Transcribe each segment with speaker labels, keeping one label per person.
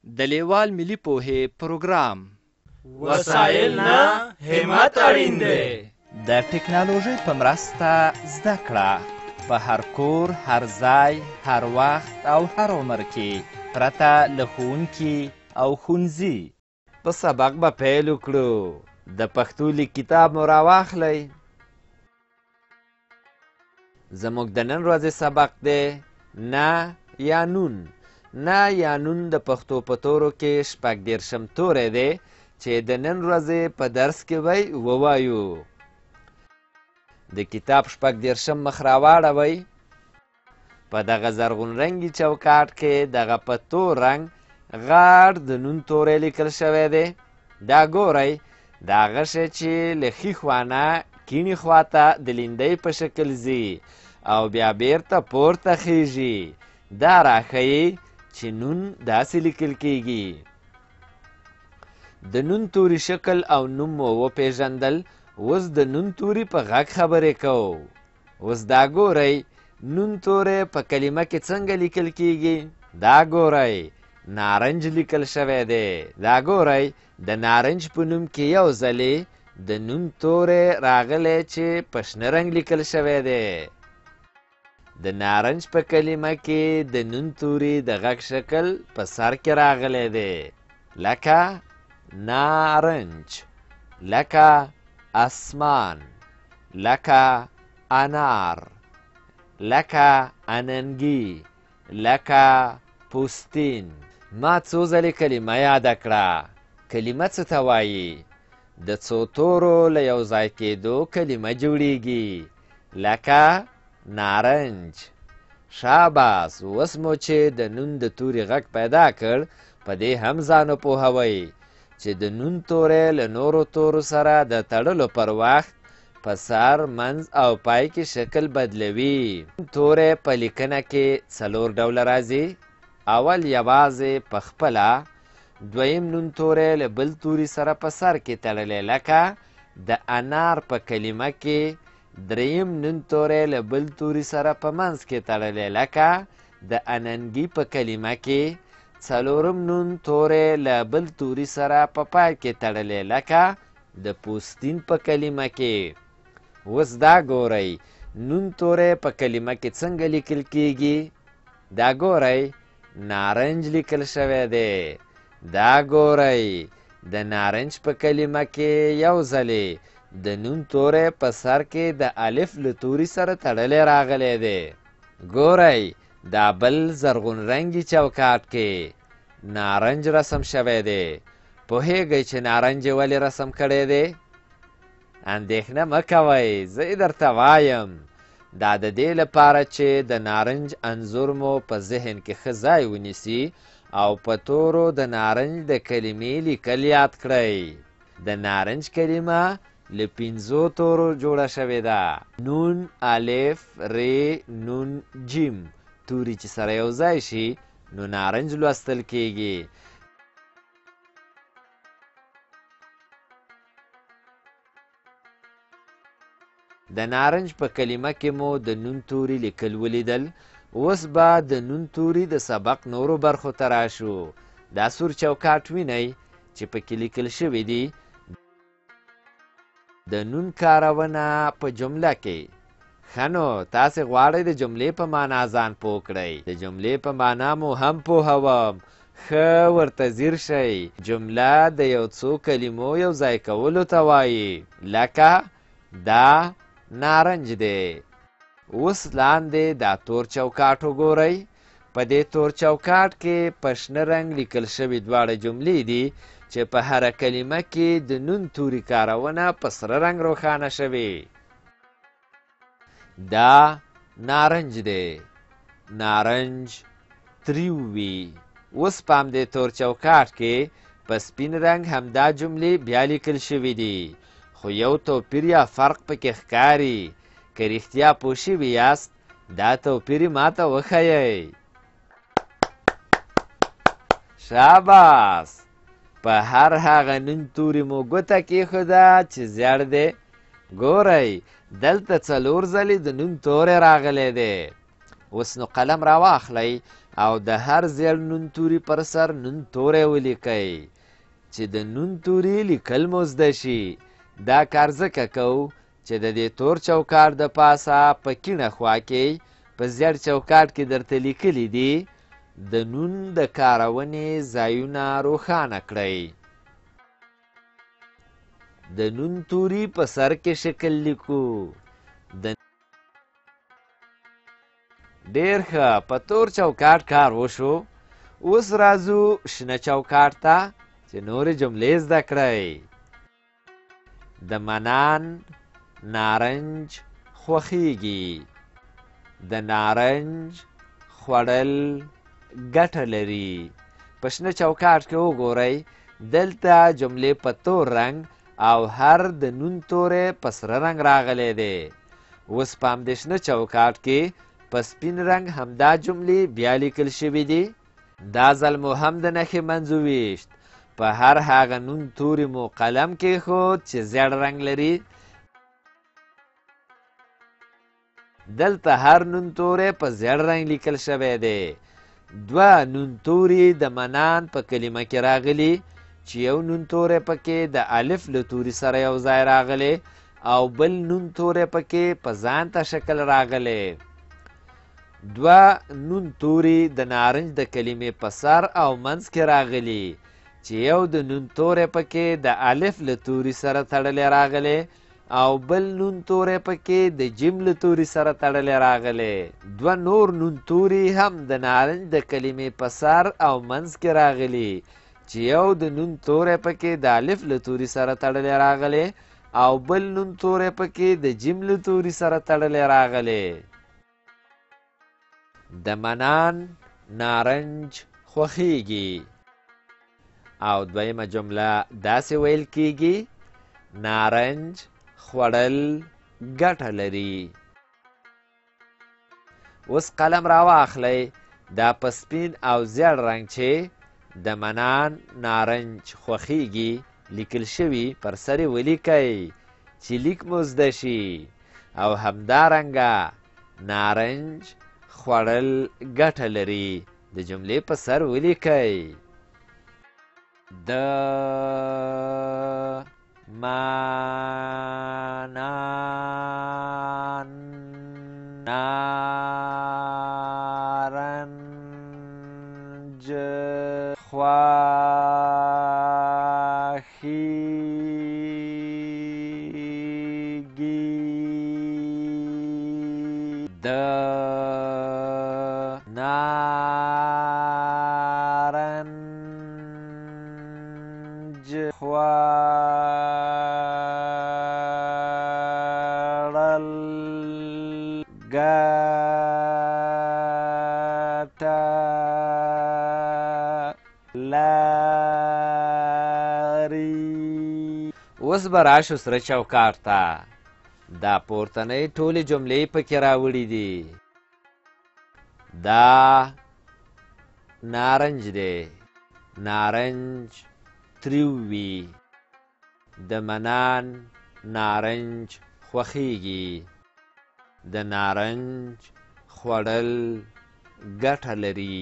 Speaker 1: د لیوال ملي پوهې پروګرام.
Speaker 2: وسایل نه، همت اړین دی.
Speaker 1: د ټکنالوژۍ په مرسته زده کړه په هر کور، هر ځای، هر وخت او هر عمر کې، پرته له ښوونکي او ښوونځي. په سبق به پیل وکړو. د پښتو لیک کتاب مو راواخلئ. زموږ د نن ورځې سبق دی نه یا نون. نه یا نون د پښتو په تورو کې 36 توری دی چې د نن ورځې په درس کې به یې ووایو. د کتاب 36 مخ راواړوئ. په دغه زرغون رنګي چوکاټ کې دغه په تور رنګ غاړ د نون توری لیکل شوی دی. دا ګورئ، دا غشی چې له ښي خوا نه کیڼې خوا ته د لیندۍ په شکل ځي او بیا بیرته پورته خیژي، دا راښیي چې نون داسې لیکل کیږي. د نون توري شکل او نوم مو وپېژندل. اوس د نون توري په غږ خبرې کوو. اوس دا ګورئ، نون توری په کلمه کې څنګه لیکل کیږي؟ دا ګورئ، نارنج لیکل شوی دی. دا ګورئ، د نارنج په نوم کې یو ځلې د نون توری راغلی چې په شنه رنګ لیکل شوی دی. د نارنج په کلمه کې د نون توري د غږ شکل په سر کې راغلی دی، لکه نارنج، لکه اسمان، لکه انار، لکه اننګي، لکه پوستین. ما څو ځلې کلمه یاده کړه. کلمه څه ته وایي؟ د څو تورو له یو ځای کېدو کلمه جوړیږي، لکه نارنج. شاباس، اوس مو چې د نون د توري غږ پیدا کړ، په دې هم ځان وپوهوئ چې د نون توری له نورو تورو سره د تړلو پر وخت په سر، منځ او پای کې شکل بدلوي. توری په لیکنه کې 4 ډوله راځي. اول یوازې په خپله، دویم نون توری له بل توري سره په سر کې تړلی، لکه د انار په کلمه کې. دریم نون توری له بل توري سره په منځ کې تړلی، لکه د اننګي په کلمه کې. څلورم نون توری له بل توري سره په پای کې تړلی، لکه د پوستین په کلمه کې. اوس دا ګورئ، نون توری په کلمه کې څنګه لیکل کیږي؟ دا ګورئ، نارنج لیکل شوی دی. دا ګورئ، د نارنج په کلمه کې یو ځلې د نون توری په سر کې د الف له توري سره تړلی راغلی دی. ګورئ، دا بل زرغون رنګي چوکاټ کې نارنج رسم شوی دی. پوهیږئ چې نارنج یې ولې رسم کړی دی؟ اندېښنه مه کوئ، زه یې درته وایم. دا د دې لپاره چې د نارنج انځور مو په ذهن کې ښه ځای ونیسي او په تورو د نارنج د کلمې لیکل یاد کړئ. د نارنج کلمه له 5 تورو جوړه شوې ده: نون، الف، ر، نون، جیم. توري چې سره یو ځای شي نو نارنج لوستل کیږي. د نارنج په کلمه کې مو د نون توري لیکل ولیدل. اوس به د نون توري د سبق نورو برخو ته راشو. دا سور چوکاټ وینئ چې پکې لیکل شوي دي د نون کارونه په جمله کې. ښه نو تاسې غواړئ د جملې په معنا ځان پوه کړئ. د جملې په معنا مو هم پوهوم، ښه ورته ځیر شئ. جمله د یو څو کلمو یو ځای کولو ته وایي، لکه دا نارنج دی. اوس لاندې دا تور چوکاټ وګورئ. په دې تور چوکاټ کې په شنه رنګ لیکل شوې دواړه جملې دي چې په هره کلمه کې د نون توري کارونه په سره رنګ روښانه شوې. دا نارنج دی، نارنج تریو وي. اوس په همدې تور چوکاټ کې په سپین رنګ همدا جملې بیا لیکل شوې دي، خو یو توپیر یا فرق پکې ښکاري. که رښتیا پوه شوي یاست، دا توپیر ماته وښیئ. شاباس، په هر هغه نون توري مو ګوته کېښوده چې زیړ دی. ګورئ، دلته 4 ځلې د نون توری راغلی دی. اوس نو قلم راواخلئ او د هر زیړ نون توري پر سر نون توری ولیکئ چې د نون توري لیکل مو زده شي. دا کار ځکه کوو چې د دې تور چوکاټ د پاسه په کیڼه خوا کې په زیړ چوکاټ کې درته لیکلي دي د نون د کارونې ځایونه روښانه کړئ. د نون توري په سر کې شکل لیکو. د ډېر ښه، په تور چوکاټ کار وشو. اوس راځو شنه چوکاټ ته چې نورې جملې زده کړئ. د منان نارنج خوښیږي. د نارنج خوړل ګټه لري. په شنه چوکاټ کې وګورئ، دلته جملې په تور رنګ او هر د نون توری په سره رنګ راغلی دی. اوس په همدې شنه چوکاټ کې په سپین رنګ همدا جملې بیا لیکل شوي دي. دا ځل مو هم د نښې منځ وویشت. په هر هغه نون توري مو قلم کېښود چې زیړ رنګ لري. دلته هر نون توری په زیړ رنګ لیکل شوی دی. دوه نون توري د منان په کلمه کې راغلي چې یو نون توری پکې د الف له توري سره یو ځای راغلی او بل نون توری پکې په ځانته شکل راغلی. دوه نون توري د نارنج د کلمې په سر او منځ کې راغلي چې یو د نون توری پکې د الف له توري سره تړلی راغلی او بل نون توری پکې د جیم له توري سره تړلی راغلی. دوه نور نون توري هم د نارنج د کلمې په سر او منځ کې راغلي چې یو د نون توری پکې د الف له توري سره تړلی راغلی او بل نون توری پکې د جیم له توري سره تړلی راغلی. د منان نارنج خوښیږي. او دویمه جمله داسې ویل کیږي: نارنج خوړل ګټه لري. اوس قلم راواخلئ. دا په سپین او زیړ رنګ چې د منان نارنج خوښیږي لیکل شوي پر سر یې ولیکئ چې لیک مو زده شي. او همدارنګه نارنج خوړل ګټه لري د جملې په سر ولیکئ. د منان نارنج خوښیږي. د نارنج خوړل ګټه لري. اوس به راشو سره چوکاټ ته. دا پورتنۍ ټولې جملې پکې راوړي دي. دا نارنج دی. نارنج تریو وي. د منان نارنج خوښیږي. د نارنج خوړل ګټه لري.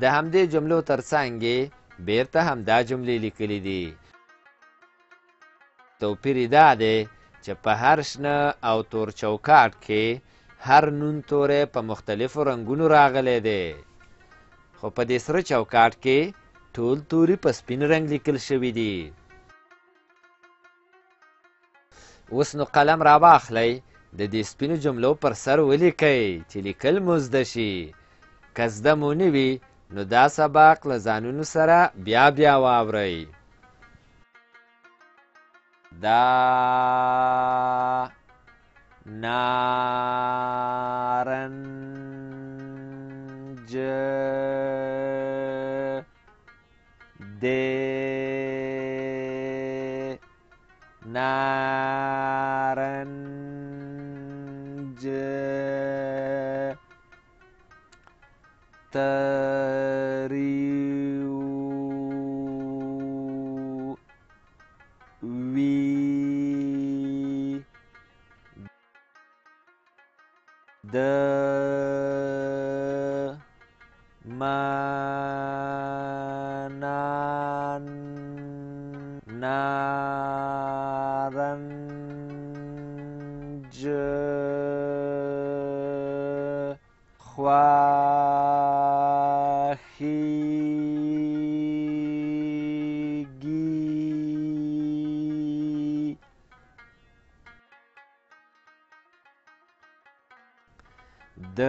Speaker 1: د همدې جملو تر څنګ یې بیرته همدا جملې لیکلي دي. توپیر یې دا دی چې په هر شنه او تور چوکاټ کې هر نون توری په مختلفو رنګونو راغلی دی، خو په دې سره چوکاټ کې ټول توري په سپین رنګ لیکل شوي دي. اوس نو قلم راواخلئ، د دې سپینو جملو پر سر ولیکئ چې لیکل مو زده شي. که زده مو نه وي نو دا سبق له ځانونو سره بیا بیا واورئ. دا نارنج دی. نارنج تریو وي. د د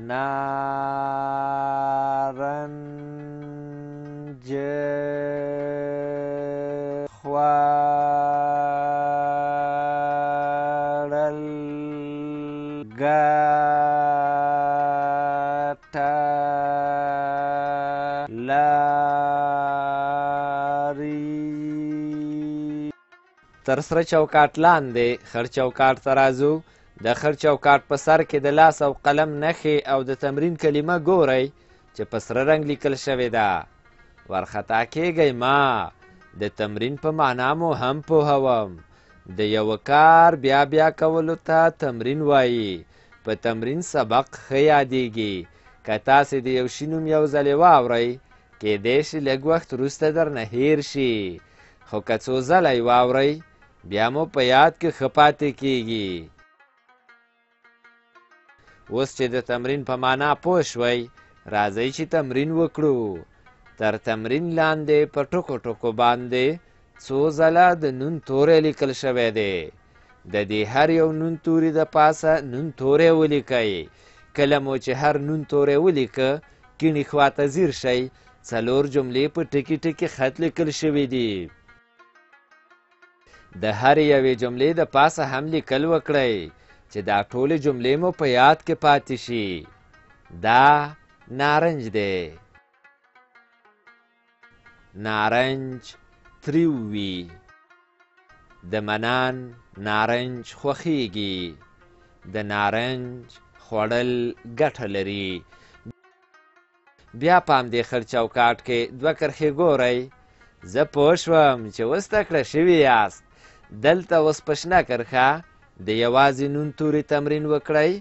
Speaker 1: نارنج خوړل ګټه لري. تر سره چوکاټ لاندې خړ چوکاټ ته راځو. د خړ چوکاټ په سر کې د لاس او قلم نښې او د تمرین کلمه ګورئ چې په سره رنګ لیکل شوې ده. وارخطا کیږئ ما، د تمرین په معنا مو هم پوهوم. د یوه کار بیا بیا کولو ته تمرین وایي. په تمرین سبق ښه یادیږي. که تاسې د یو شي نوم یو ځلې واورئ، کیدای شي لږ وخت وروسته درنه هېر شي، خو که څو ځله یې واورئ بیا مو په یاد کې ښه پاتې کیږي. اوس چې د تمرین په معنا پوه شوئ، راځئ چې تمرین وکړو. تر تمرین لاندې په ټکو ټکو باندې څو ځله د نون توری لیکل شوی دی. د دې هر یو نون توري د پاسه نون توری ولیکئ. کله مو چې هر نون توری ولیکه، کیڼې خواته ځیر شئ، څلور جملې په ټکي ټکي خط لیکل شوي دي. د هرې یوې جملې د پاسه هم لیکل وکړئ چې دا ټولې جملې مو په یاد کې پاتې شي. دا نارنج دی. نارنج تریو وي. د منان نارنج خوښیږي. د نارنج خوړل ګټه لري. بیا په همدې خړ چوکاټ کې دوه کرښې ګورئ. زه پوه شوم چې اوس تکړه شوي یاست. دلته اوس په شنه کرښه د یوازې نون توري تمرین وکړئ.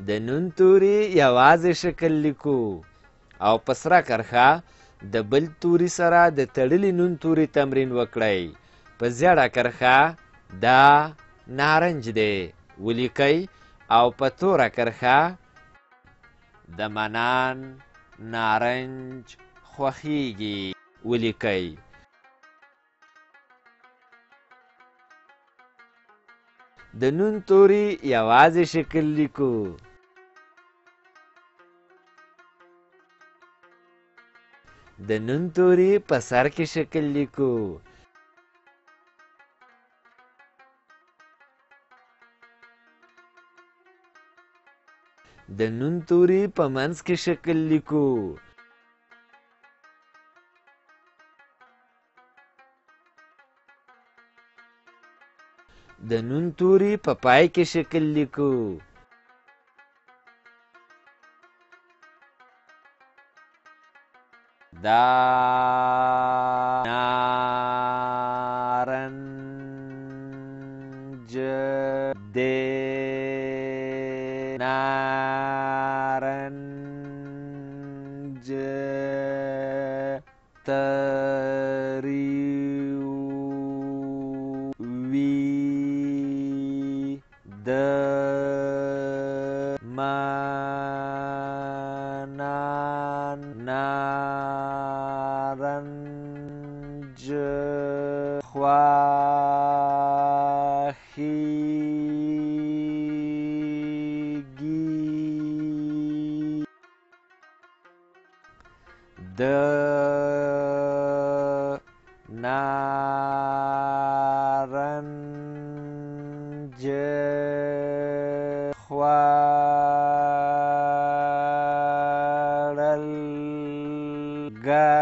Speaker 1: د نون توري یوازې شکل لیکو او په سره کرښه د بل توري سره د تړلي نون توري تمرین وکړئ. په زیړه کرښه دا نارنج دی ولیکئ او په توره کرښه د منان نارنج خوښیږي ولیکئ. د نون توري یوازې شکل لیکو. د نون توري په سر کې شکل لیکو. د نون توري په منځ کې شکل لیکو. د نون توري په پای کې شکل لیکو. دا نارنج دی. نارنج تریو وي. د منان نارنج خوښیږي. د نارنج خوړل ګټه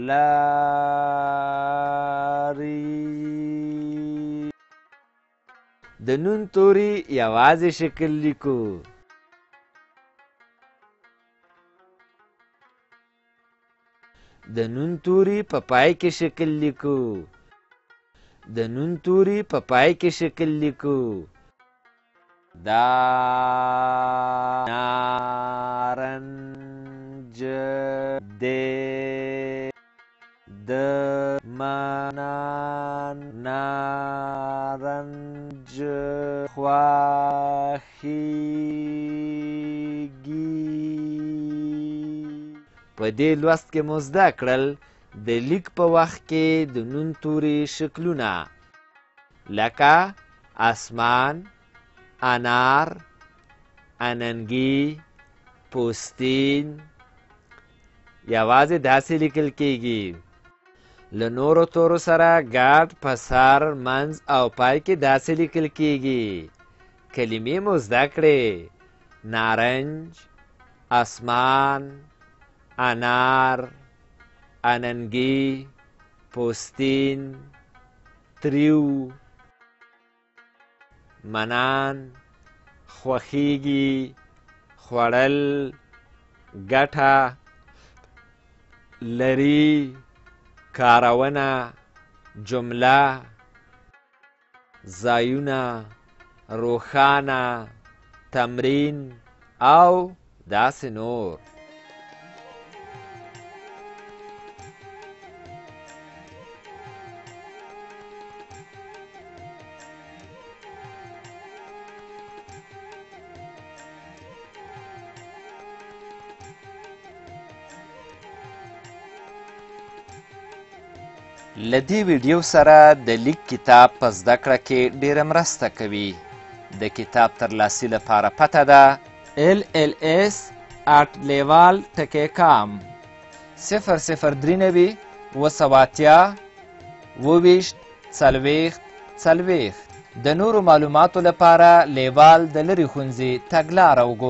Speaker 1: لري. د نون توري یوازې شکل لیکو. د نون توري په پای کې شکل لیکو. د نون توري په پای کې شکل لیکو. دا نارنج دی. د منان نارنج خوښیږي. په دې لوست کې مو زده کړل د لیک په وخت کې د نون توري شکلونه لکه اسمان، انار، اننګي، پوستین یوازې داسې لیکل کیږي. له نورو تورو سره ګډ په سر، منځ او پای کې داسې لیکل کیږي. کلمې مو زده کړې: نارنج، اسمان، انار، اننګي، پوستین، تریو، منان، خوښیږي، خوړل، ګټه، لري، کارونه، جمله، ځایونه، روښانه، تمرین او داسې نور. له دې ویډیو سره د لیک کتاب په زده کړه کې ډېره مرسته کوي. د کتاب ترلاسي لپاره پته ده lls@lewal.com 0093 780 27 40 40. د نورو معلوماتو لپاره لیوال د لرې ښوونځي تګلاره وګورئ.